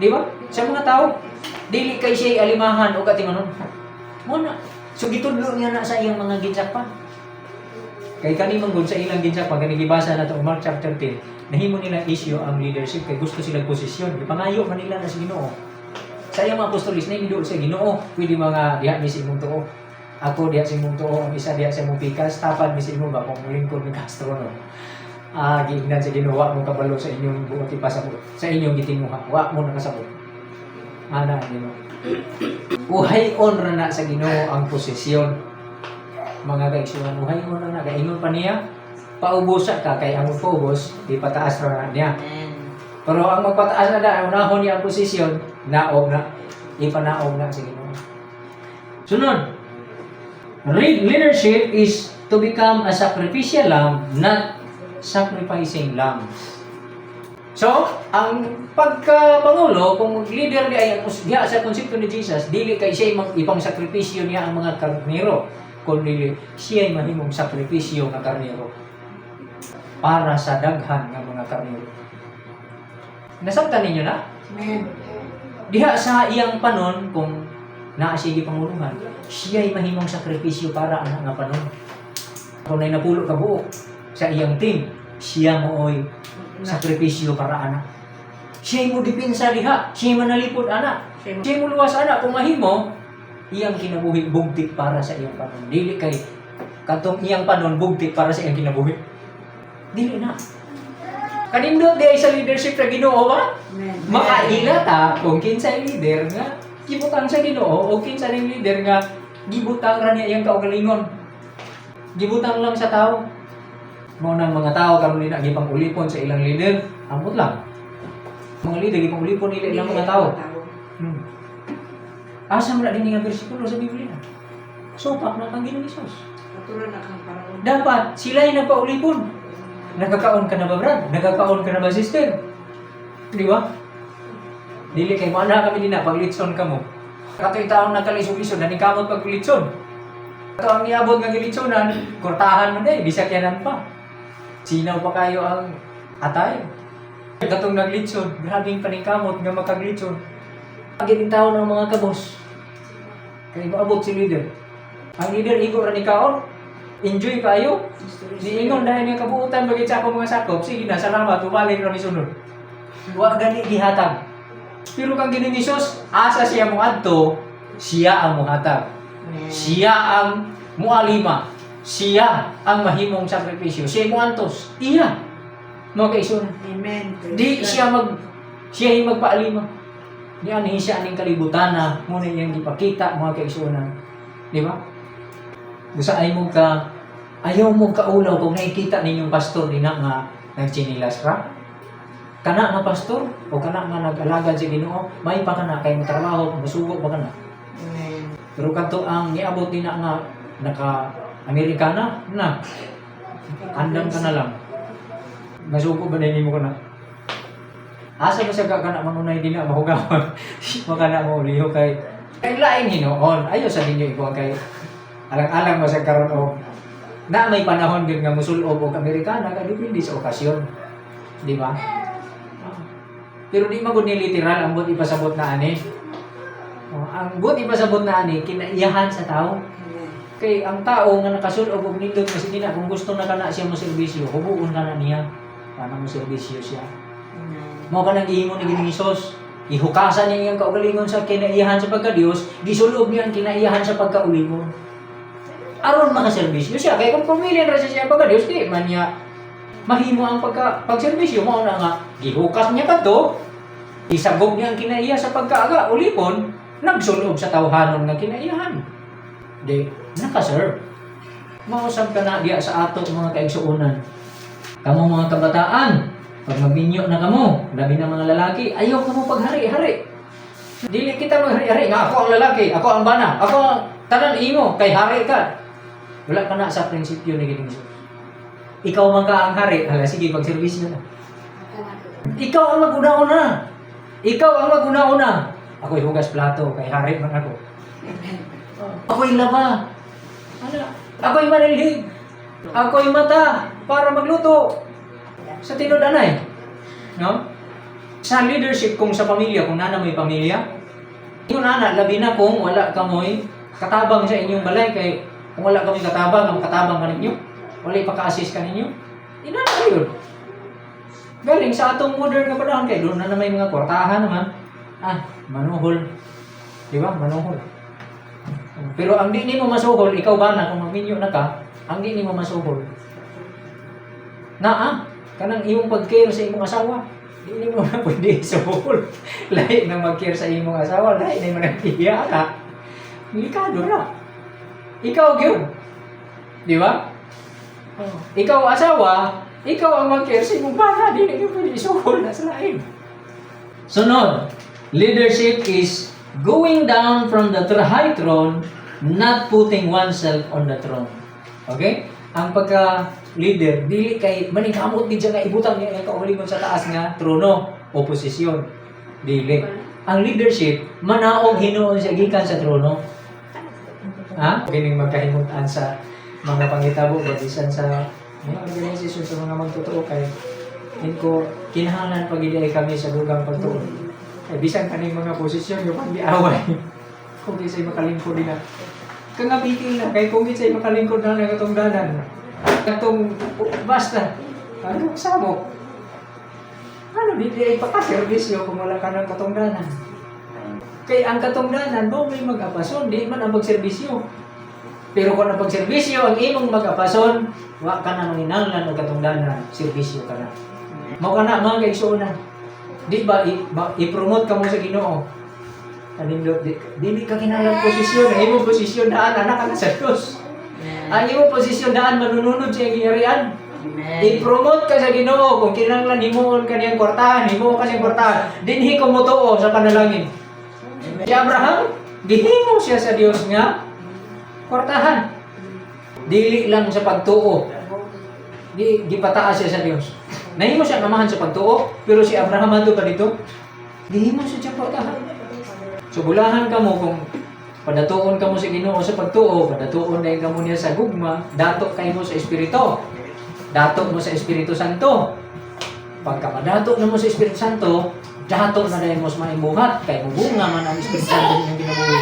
Di ba? Sa mga tao, dili kay siya alimahan o atimanon. Mo na. So gitudlo niya na sa iyang mga ginsakpan. Kay kani man gud sa ilang ginsakpan kani gibasa na to Mark chapter 10, nahimo nila issue ang leadership kay gusto sila posisyon. Gipangayo man nila na sa Ginoo. Sa iyang mga apostolis na dool sa Ginoo, pwede mga diha mi sa imong tuo. Ako diha sa imong tuo, ang isa diha sa imong pikas, tapad mi sa imo ba kung lingkod ni Castro, no. Ah, giingnan sa Ginoo, wa mo kabalo sa inyong buot ipasabot. Sa inyong gitinguha, wa mo nakasabot. Ana ang Ginoo. Uhay-on ra na sa Ginoo ang posisyon. Mga kaigsuonan, uhay-on ra na kay ingon pa niya, paubusa ka kay ang paubos, di pataas ra na niya. Amen. Pero ang magpataas na na, unahon niya ang posisyon, naog na, ipanaog na sa Ginoo. Sunod, leadership is to become a sacrificial lamb, not sacrificing lambs. So, ang pagkapangulo, kung mag-leader di ay ang diha sa konsepto ni Jesus, dili kay siya ipang sakripisyo niya ang mga karnero, kundi siya ay mahimong sakripisyo nga karnero para sa daghan nga mga karnero. Nasabtan ninyo na? Amen. Diha sa iyang panon, kung naa siya gipanguluhan, siya ay mahimong sakripisyo para ana nga panon. Kung nay napulo ka buok sa iyang team, siya mooy sakripisyo para ana. Siya mo depensa diha, siya manalipod ana. Siya mo luwas ana kung mahimo iyang kinabuhi bugti para sa iyang panon. Dili kay katong iyang panon bugti para sa iyang kinabuhi. Dili na. Kanindot di ay sa leadership sa Ginoo ba? Amen. Makaila ta kung kinsay leader nga gibutang sa Ginoo o kinsa ning leader nga gibutang ra niya iyang kaugalingon. Gibutang lang sa tao. Mao nang mga tao karon nila gipang ulipon sa ilang leader, ambot lang. Mga leader gipang ulipon nila ilang mga tao. Asa man na din nga bersikulo sa Biblia? Supak na kang Ginoong Hesus. Katulad na kang paraon. Dapat sila ay nagpaulipon. Nagkakaon ka na ba, brad? Nagkakaon ka na ba, sister? Di ba? Dili kay mana kami din na paglitson ka mo. Katoy taong nagkalisod-lisod, naningkamot paglitson. Kato ang niabot nga gilitsonan, kurtahan mo na eh, bisakyanan pa. Sinaw pa kayo ang atay. Katong naglitson, grabing paningkamot nga makaglitson. Ang gining tao ng mga kabos. Kay maabot si leader. Ang leader igo ra ni kaon. Enjoy kayo. Niingon dahil niya kabuutan bagay sa ako mga sakop, sige na, salamat, umaling ra ni sunod. Wa gani gihatag. Pero kang Ginoong Hesus, asa siya mo adto, siya ang muhatag. Amen. Siya ang mualima. Siya ang mahimong sakripisyo. Siya muantos. Iya. Mga kaigsuonan. Amen. Praise Di God. siya ay magpaalima. Di anhi siya aning kalibutan na muna iyang gipakita, mga kaigsuonan. Di ba? Gusa ay mo ka ayaw mo kaulaw kung nakikita ninyong pastor nina nga Nagchinilas ra. Kana nga pastor o kana nga nag-alagad sa Ginoo, may pa kana kay motrabaho, musugo pa kana. Amen. Pero kadto ang niabot din na nga naka Amerikana na andam ka na lang. Masugo ba na nimo kana? Asa ba siya ka kana manunay din na mahugawan? Maka na mo liho kay kay laing hinuon. Ayo sa ninyo ikuha kay alang-alang mo sa karon og na may panahon din nga musulob og Amerikana kay depende sa okasyon. Di ba? Ah. Pero di man gud ni literal ang buot ipasabot na ani. Oh, ang buot ipasabot na ani kinaiyahan sa tao. Amen. Kay ang tao nga nakasul-ob og nindot kasi na kung gusto na kana siya mo serbisyo, hubuon ka na niya para mo serbisyo siya. Amen. Mao ka nang gihimo ni Ginoong Hesus. Ihukasan niya iyang kaugalingon sa kinaiyahan sa pagka-Dios, gisulob niya ang kinaiyahan sa pagkaulingon. Aron makaserbisyo siya kay kung pamilya ra siya sa pagka-Dios, di man niya mahimo ang pagserbisyo. Mao na nga gihukas niya kadto, isagop niya ang kinaiya sa pagkaaga ulipon, nagsulob sa tawhanon nga kinaiyahan, di nakaserve. Mausab ka na diya sa ato, mga kaigsuonan. Kamo mga kabataan, pag magbinyo na kamo, labi na mga lalaki, ayaw kamo paghari-hari. Dili kita maghari-hari nga ako ang lalaki, ako ang bana, ako ang tanan imo kay hari ka. Wala ka na sa prinsipyo ni Ginoong Hesus. Ikaw man ka ang hari, hala sige, pagserbisyo na. Ikaw ang maguna-una. Ikaw ang maguna-una. Ako'y hugas plato, kay hari man ako. Amen. Ako'y laba. Ano? Ako'y manilhig. Ako'y mata para magluto. Sa tinud anay. No? Sa leadership kung sa pamilya, kung nana mo'y pamilya, yung nana, labi na kung wala ka mo'y katabang sa inyong balay, kay kung wala ka mo'y katabang, ang katabang ka ninyo, wala ipaka-assist ka ninyo, inana yun. Galing sa atong modern nga panahon, kay doon na na may mga kwartahan naman, ah, manuhol. Di ba? Manuhol. Pero ang di nimo masuhol, ikaw ba na kung magminyo na ka, ang di nimo masuhol. Naa, kanang imong pag-care sa imong asawa, di nimo na pwede isuhol. Lahi nang mag-care sa imong asawa, lahi na imong nagtiya ka. Delikado na. Ikaw gyud. Di ba? Oh. Ikaw asawa, ikaw ang mag-care sa imong bana, di nimo pwede isuhol na sa lain. Sunod, leadership is going down from the high throne, not putting oneself on the throne. Okay? Ang pagka-leader, dili kay maningkamot din siya nga ibutang niya ang kaugalingon sa taas nga trono o posisyon. Dili. Ang leadership, manaog hinuon siya gikan sa trono. Ha? Kining magkahimutan sa mga pangitabo ba bisan sa mga organisasyon, sa mga magtotoo, kay ko kinahanglan pag ay kami sa dugang pagtuon. Kay bisan kaning mga posisyon yung pagdiaway. Kung di sa'y makalingkod din na. Kangabitin na kay kung di sa'y makalingkod na ng atong danan. Katong basta anong samok. Ano di di ay pakaserbisyo kung wala ka ng katungdanan? Kay ang katungdanan mo may mag-apason, di man ang pagserbisyo. Pero kung ang pagserbisyo ang imong mag-apason, wa ka na manginahanglan og katungdanan, serbisyo ka na. Mao ka na, mga kaigsuonan. Di ba, i-promote ka mo sa Ginoo? Kanindot di, dili ka kinahanglan posisyon, ang imong posisyon daan anak ka na sa Dios. Ang imong posisyon daan manununod sa iyang gingharian. Amen. I-promote ka sa Ginoo kung kinahanglan himuon ka niyang kwartahan, himuon ka niyang kwartahan. Dinhi ko motuo sa panalangin. Si Abraham, gihimo siya sa Dios nga kwartahan. Dili lang sa pagtuo. Di gipataas siya sa Dios. Nahimo siya amahan sa pagtuo, pero si Abraham adto pa dito. Gihimo siya siya kwartahan. So bulahan kamo kung padatuon kamo sa Ginoo sa pagtuo, padatuon na kamo niya sa gugma, dato kay mo sa Espiritu. Dato mo sa Espiritu Santo. Pagka madato na mo sa Espiritu Santo, dato na dahil mo sa maayong buhat, kay mubunga man ang Espiritu Santo sa inyong kinabuhi.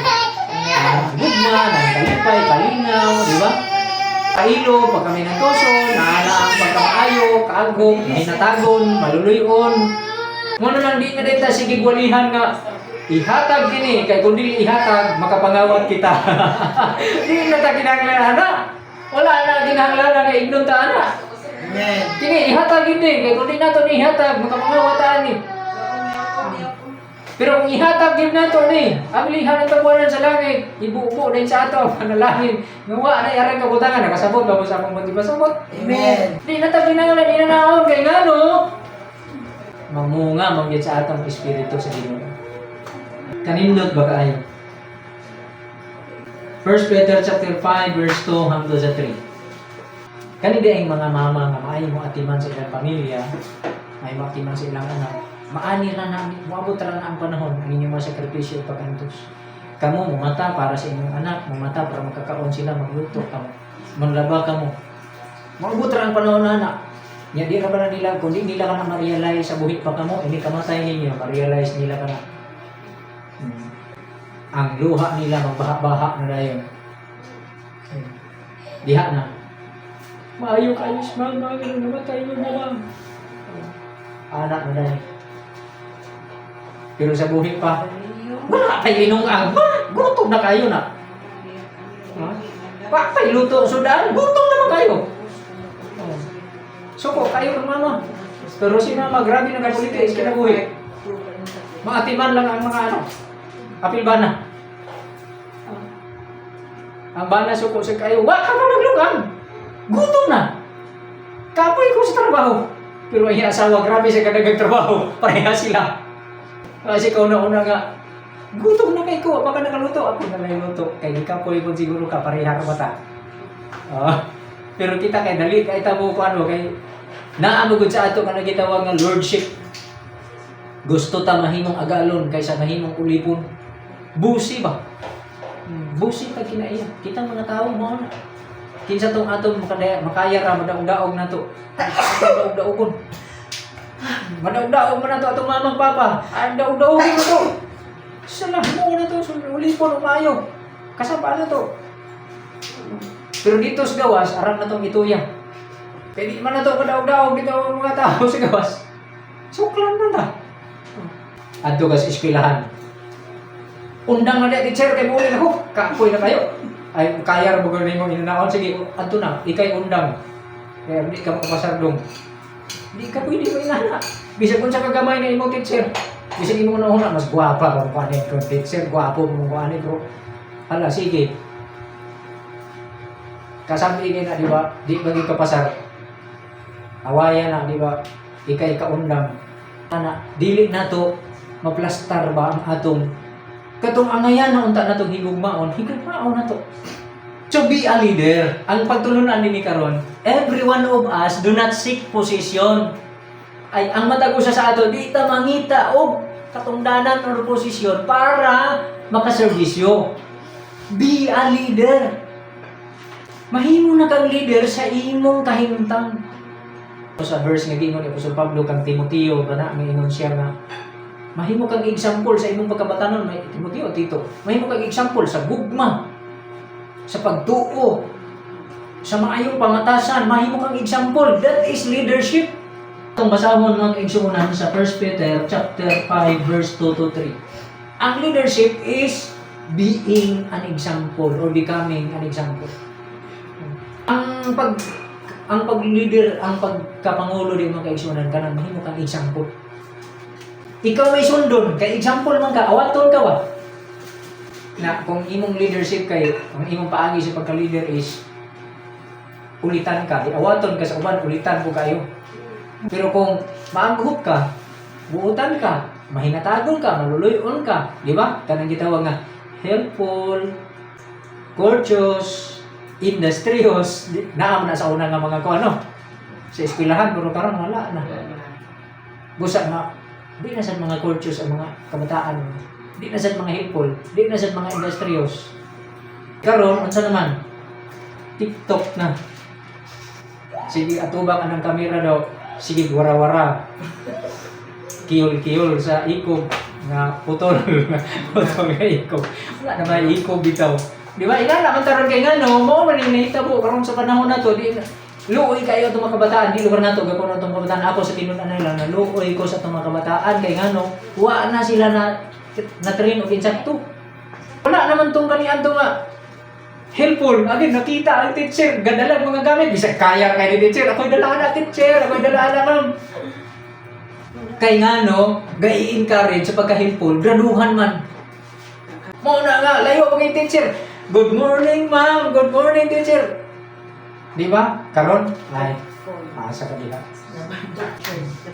Ang gugma, ang kalipay, kalinaw, di ba? Kailo, pagka may nagtoso, naana ang pagkamaayo, kaagom, hinatagon, maluluyon. Muna lang di na din ta sige gwalihan nga ihatag kini kay kung dili ihatag makapangawat kita. Di na ta kinahanglan ana. Wala na kinahanglan nga ignon ta ana. Amen. Kini ihatag gini kay kung di nato ni ihatag makapangawat ta ani. Pero kung ihatag gyud nato ni, ang ilihan ang tabuanan sa langit, ibubo din sa ato ang panalangin. Nga wa na arang kabutangan, nakasabot ba mo sa akong motivasabot? Amen. Di na ta kinahanglan inanaon kay ngano? Mamunga man gyud sa atong espiritu sa Ginoo. Kanindot ba kaayo? 1 Peter chapter 5 verse 2 hangtod sa 3. Kani di ang mga mama nga maayo mo atiman sa ilang pamilya, maayo mo atiman sa ilang anak, maani ra na, moabot ra na ang panahon ang inyong mga sakripisyo ug pag-antos. Kamo mumata para sa inyong anak, mumata para makakaon sila, magluto kamo, manlaba kamo. Moabot ra ang panahon na anak. Nya di ra ba na nila, kung di nila ka na ma-realize sa buhi pa kamo, ini kamatay ninyo, ma-realize nila ka na. Ang luha nila magbaha-baha na dayon. Diha na. Maayo kayo si mama, ganun namatay mo na lang. Anak na dahil. Pero sa buhi pa, wala pa'y linungang. Gutom na kayo na. Ha? Wa pa'y luto sudan, gutom naman kayo. Oh. Suko kayo ng mama. Pero si mama, grabe na kakulite, is kinabuhi. Maatiman lang ang mga ano. Apil bana. Ang bana suko sa kayo, wa ka pa naglungang. Gutom na. Kapoy ko sa trabaho. Pero ang iyang asawa, grabe siya kadagang trabaho. Pareha sila. Kasi ikaw na una nga, gutom na kay ko, baka nakaluto. Ako na lang luto. Kay di kapoy kung siguro ka, pareha ka bata. Ah, pero kita kay dali, kay tabo ko ano, kay naa gud sa ato kanang gitawag nga lordship. Gusto ta mahimong agalon kaysa mahimong ulipon. Busi ba? Busi pag kinaiya. Kitang mga tao mao na. Kinsa tong atong makadaya, makaya ra madaog-daog nato. Madaog-daogon. Madaog-daog man nato atong mamang papa. Ay daog-daogin mo to. Sala mo na to, ulipon umayo. Kasaba na to. Pero dito sa gawas, aram na tong ituya. Kaya di man na to kadaog-daog dito ang mga tao sa gawas. Suklan man ta. Adto ka sa eskwelahan. Undang na di, teacher, kay muuli na ko. Kapoy na kayo. Ay, kaya ra ba nimo inanaon? Sige, adto na. Ikay undang. Kaya di ka makapasardong. Di ka pwede mo inana. Bisag unsa ka gamay na imong teacher. Bisag imong una mas gwapa kung kuan ko teacher, gwapo mo kuan pero hala sige. Kasabi kay na di ba? Di ba gyud ka pasar? Awayan na di ba? Ikay kaundang. Ana, dili na to maplastar ba ang atong katong angayan na unta natong higugmaon, higugmaon na to. So be a leader. Ang pagtulunan nini karon, every one of us do not seek position. Ay ang matag usa sa ato di ta mangita og katungdanan or posisyon para makaserbisyo. Be a leader. Mahimo na kang leader sa imong kahimtang. Sa verse nga giingon ni Apostol Pablo kang Timoteo kana ingon siya nga mahimo kang example sa imong pagkabatanon may Timoteo Tito. Mahimo kang example sa gugma, sa pagtuo, sa maayong pamatasan, mahimo kang example. That is leadership. Itong basahon mga kaigsuonan sa 1 Peter chapter 5 verse 2 to 3. Ang leadership is being an example or becoming an example. Ang pag-leader, ang pagkapangulo di mga kaigsuonan kanang mahimo kang example. Ikaw may sundon, kay example man ka, awaton ka ba? Na kung imong leadership kay ang imong paagi sa pagka-leader is ulitan ka, di awaton ka sa uban, ulitan ko kayo. Pero kung maanghop ka, buutan ka, mahinatagon ka, maluluyon ka, di ba? Kanang gitawag nga helpful, courteous, industrious, naa man na sa una nga mga ko ano. Sa eskwelahan pero karon wala na. Busa nga di na sad mga courteous ang mga kabataan. Di na sad mga helpful, di na sad mga industrious. Karon unsa naman? TikTok na. Sige, atubang anang kamera daw. Sige, wara-wara. Kiyol-kiyol sa ikob nga putol. Putol nga ikob. Wala na may ikob bitaw. Di ba? Ila naman taron kay ngano, mao man ni nahitabo karon sa panahon na to, di luoy kayo itong mga kabataan, di lugar nato gapon na itong kabataan. Ako sa tinud-an lang na luoy ko sa itong mga kabataan kay ngano, wa na sila na na train og insakto. Wala naman tong kaniadto nga helpful. Again, nakita ang teacher, gadalag mga gamit. Bisag kaya kay ni teacher, ako'y dala na teacher, ako'y dala na ma'am. Kay ngano, gai-encourage sa pagka-helpful, graduhan man. Mao na nga, layo pag teacher. "Good morning, ma'am. Good morning, teacher." Di ba? Karon, ay, asa ka diha.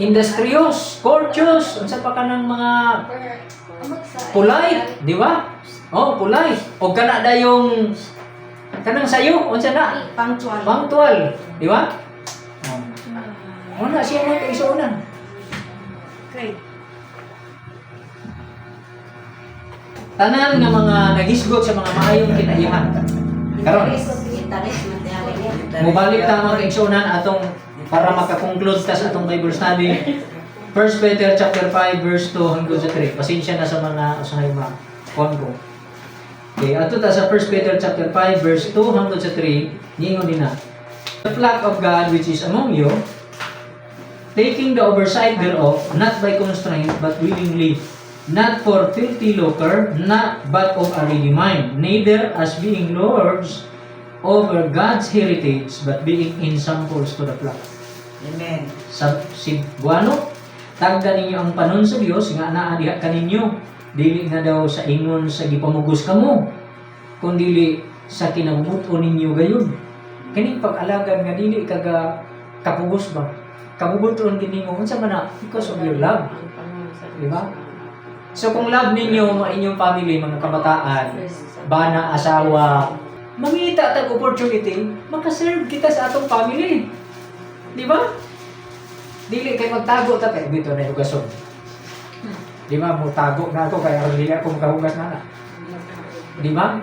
Industrious, courteous, unsa pa kanang mga polite, di ba? Oh, polite. O kana dayong kanang sayo, unsa na? Punctual. Punctual, di ba? Oh. Wala siya mga kaigsuonan. Okay. Tanan nga mga naghisgot sa mga maayong kinaiyahan. Karon, mubalik ta, mga kaigsuonan, atong para makakonclude ta sa atong Bible study. 1 Peter chapter 5 verse 2 hanggang sa 3. Pasensya na sa mga usahay ma kuan ko. Okay, ato ta sa 1 Peter chapter 5 verse 2 hanggang sa 3, niingon din na. "The flock of God which is among you, taking the oversight thereof, not by constraint, but willingly, not for filthy lucre, not but of a ready mind, neither as being lords over God's heritage, but being ensamples to the flock." Amen. Sa Cebuano, "Tagda ninyo ang panon sa Dios nga naa diha kaninyo, dili nga daw sa ingon sa gipamugos kamo, kun dili sa kinabubuton ninyo gayud." Kining pag-alagad nga dili kaga kapugos ba? Kabubuton gid nimo, unsa man na? Because of your love. Di ba? So kung love ninyo mga inyong family, mga kabataan, bana, asawa, mangita tag opportunity, makaserve kita sa atong family. Di ba? Dili kay magtago ta kay dito na hugason. Di ba? Mo tago na ako kay aron dili ako makahugas na na. Di ba?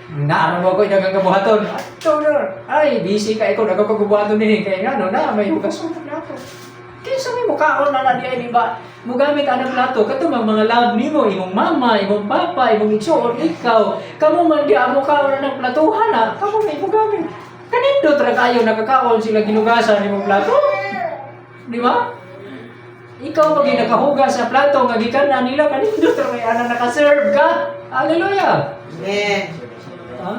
Naano mo ko daghang kabuhaton. Ato na. Ay, busy ka ikaw, daghang kabuhaton dinhi kay ngano na may hugason na ako. Kinsa may mukaon na na di ay, di ba? Mugamit anang plato kato mga love nimo, imong mama, imong papa, imong igsuon, ikaw. Kamo man di amo kaon na ng platuhan na, kamo may mugamit. Kanindot ra kayo nakakaon sila ginugasan imong plato. Di ba? Ikaw pag nakahugas sa plato nga gikan na nila, kanindot ra kay ana naka-serve ka. Hallelujah. Amen. Ha?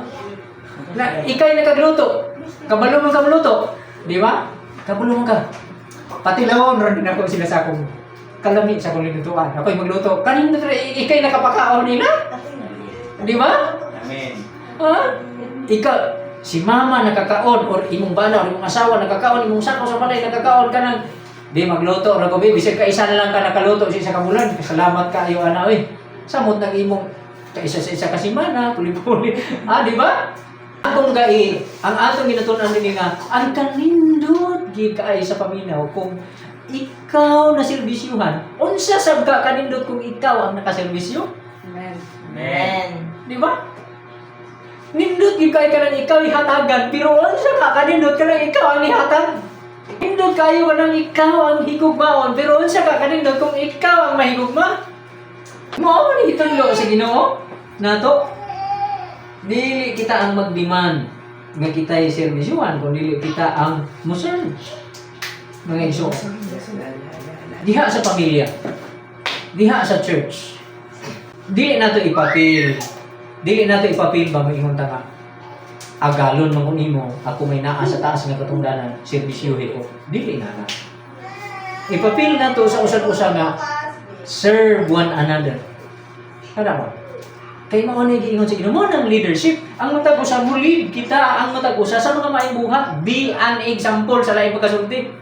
Na ikay nakagluto. Kabalo man ka maluto, di ba? Kabalo man ka. Patilawon ra din ako sila sa akong kalami sa akong linutuan. Ako'y magluto. Kanindot ra ikay nakapakaon nila. Di ba? Amen. Ha? Ikaw, si mama nakakaon or imong bana or imong asawa nakakaon, imong sako sa balay nakakaon kanang di magluto ra ko, bisag kaisa na lang ka nakaluto sa isa ka bulan. Salamat kaayo ana oy. Samot nang imong kaisa sa isa ka semana, puli-puli. Ah, di ba? Akong gai, ang atong ginatun-an dinhi nga ang kanindot gid kaay sa paminaw kung ikaw na serbisyuhan, unsa sab ka kanindot kung ikaw ang nakaserbisyo? Amen. Amen. Di ba? Nindot yung kay kanang ikaw ihatagan, pero unsa ka kanindot kanang ikaw ang ihatag? Nindot kayo kanang ikaw ang higugmaon, pero unsa ka kanindot kung ikaw ang mahigugma? Mao ni itudlo sa Ginoo nato. Dili kita ang magdemand nga kita serbisyuhan, kung dili kita ang muserve. Mga igsoon. Diha sa pamilya. Diha sa church. Dili nato ipapil. Dili nato ipapil ba moingon ta nga agalon man kung imo, ako may naa sa taas nga katungdanan, serbisyuhi ko. Dili na na. Ipapil nato sa usan-usa nga serve one another. Kada ba? Kay mao na giingon sa Ginoo mo ng leadership. Ang matag usa mo lead kita, ang matag usa sa mga maayong buhat, be an example sa laing pagkasulti.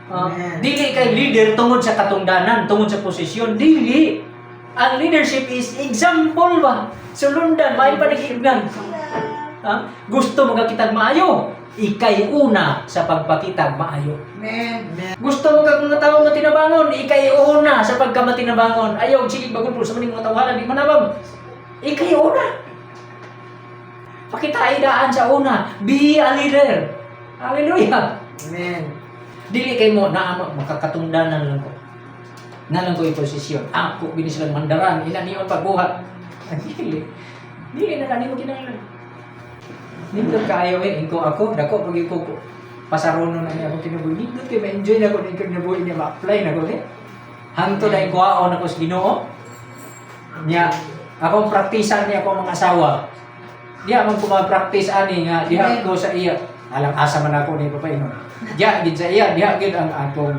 Amen. Dili kay leader tungod sa katungdanan, tungod sa posisyon, dili. Ang leadership is example ba? Sulundan, may panagignan. Ha? Gusto mo kakitag maayo, ikay una sa pagpakitag maayo. Amen. Amen. Gusto mo kag mga tao matinabangon, ikay una sa pagkamatinabangon. Ayaw, sige bagol po sa maning mga tawanan, di manabang. Ikay una. Pakita daan sa una. Be a leader. Hallelujah. Amen. Dili kay mo naa mo makakatungdanan lang ko. Na lang ko yung posisyon. Ako gini silang mandaran, ina niyon pagbuhat. Dili. Dili na kanimo kinahanglan. Nindot kaayo eh, ingko ako, dako pag ko pasarono na niya akong kinabuhi. Nindot kay ma-enjoy na ko ning kinabuhi niya, ma-apply na ko eh. Hangtod na kuhaon ako sa Ginoo. Niya, akong praktisan niya akong mga asawa. Diha man ko ma-practice ani nga diha ko sa iya. Alang asa man ako ni papainon. Diha gid sa iya, diha gid ang akong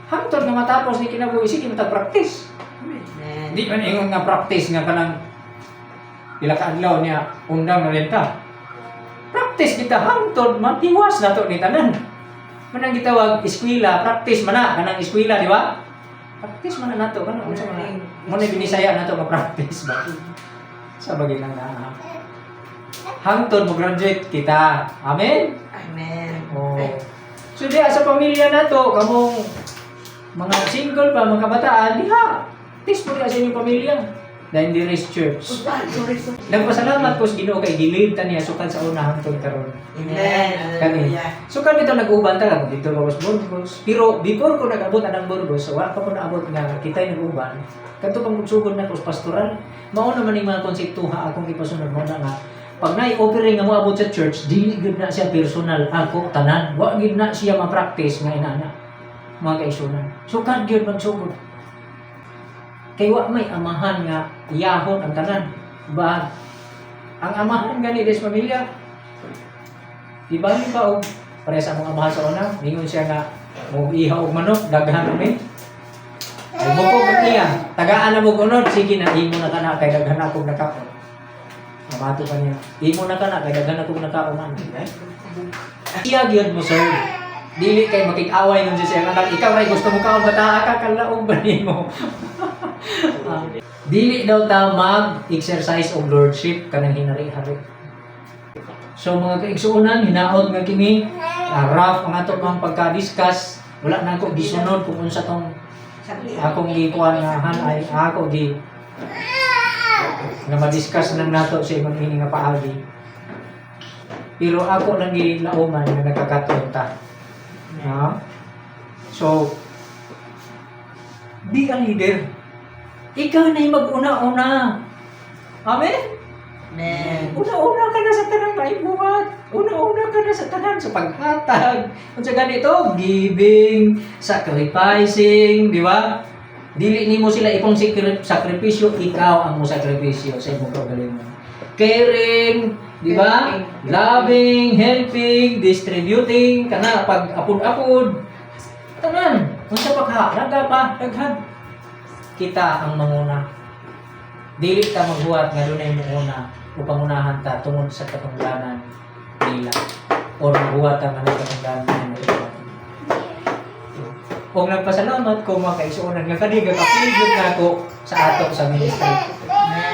Hangtod nga matapos ni kinabuhi, sige mo practice. Amen. Di man ingon nga practice nga kanang pila ka adlaw niya undang na rin ta. Practice kita hangtod matiwas na to ni tanan. Manang gitawag eskwela, practice man na kanang eskwela, di ba? Practice man na nato kanang unsa man na. Mo na binisaya nato nga practice ba. Sa bagay lang na. Hangtod mo graduate kita. Amen. Amen. Oh. So diha sa pamilya nato, kamong mga single pa, mga kabataan, diha. Tis mo diha sa inyong pamilya. Dahil di race church. Sorry, sorry. Nagpasalamat ko sa Ginoo kay gilid ta niya sukad sa una hangtod karon. Amen. Kani. Hallelujah. So kami to nag-uban ta dito pa sa Burgos. Pero before ko nag-abot anang Burgos, so wala pa ko naabot nga kita'y nag-uban. Kadto pang magsugod na ko sa pastoral, mao naman ning mga konsepto ha akong gipasunod mo na nga pag naay offering nga moabot sa church, dili gyud na siya personal ako tanan. Wa gyud na siya ma-practice nga inana. Mga kaigsuonan. So kan gyud magsugod. Kay wa may amahan nga iyahon ang tanan. Ba ang amahan gani des pamilya. Ibalik pa og pare sa among amahan sa una, ningon siya nga mo ihaw og manok, daghan ni. Ay bukog ang iya, tagaan na mo unod, sige na imo na kana kay daghan akong nakaon. Mamato pa niya. Imo na kana kay daghan akong nakaon man. Iya gyud mo, sir. Dili kay makig-away nun siya nga ikaw ray gusto mo kaon bata ka kalaog ba nimo? Ah, dili daw ta mag-exercise of lordship kanang hinari-hari. So mga kaigsuonan, hinaot nga kini rough ang ato pang pagka-discuss. Wala na ako gisunod kung unsa tong akong gikuan nga han ay ako gi nga ma-discuss nang nato sa imong ini nga paagi. Pero ako lang gilauman nga nagkakatuon ta. No? So, be a leader. Ikaw na yung mag-una-una. Amen? Amen. Una-una ka na sa tanang maibuhat. Una-una ka na sa tanan sa paghatag. Unsa ganito, giving, sacrificing, di ba? Dili nimo sila ipong sakripisyo, ikaw ang mo sakripisyo sa imong kaugalingon. Caring, di ba? Caring. Loving, helping, distributing, kana pag apod-apod. Tanan, unsa pa ka? Naga pa, daghan. Kita ang manguna. Dili ta maghuwat nga dunay muuna o pangunahan ta tungod sa katungdanan nila or maghuwat ta nga nay katungdanan nila. Og nagpasalamat ko, mga kaigsuonan, nga kani gakapigil nako sa ato sa ministry.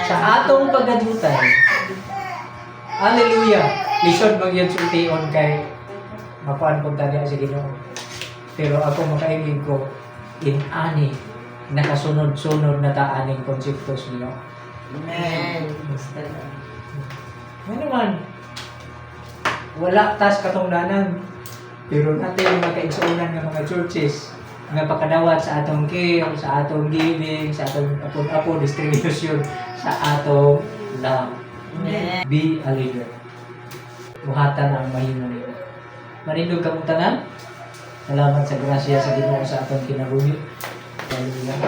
Sa atong paggadutay. Hallelujah. Lisod magyud sultion kay makuan kong tali sa Ginoo. Pero ako makaingin ko in ani nakasunod-sunod na ta aning konsepto sa Ginoo. Amen. Ano naman, wala tas katungdanan. Pero natin mga kaigsuonan nga mga churches nga pakadawat sa atong care, sa atong giving, sa atong apod-apod distribution, sa atong love. Amen. Be a leader. Buhatan ang mahimo nila. Manindog kamong tanan. Salamat sa grasya sa Ginoo sa atong kinabuhi. Hallelujah.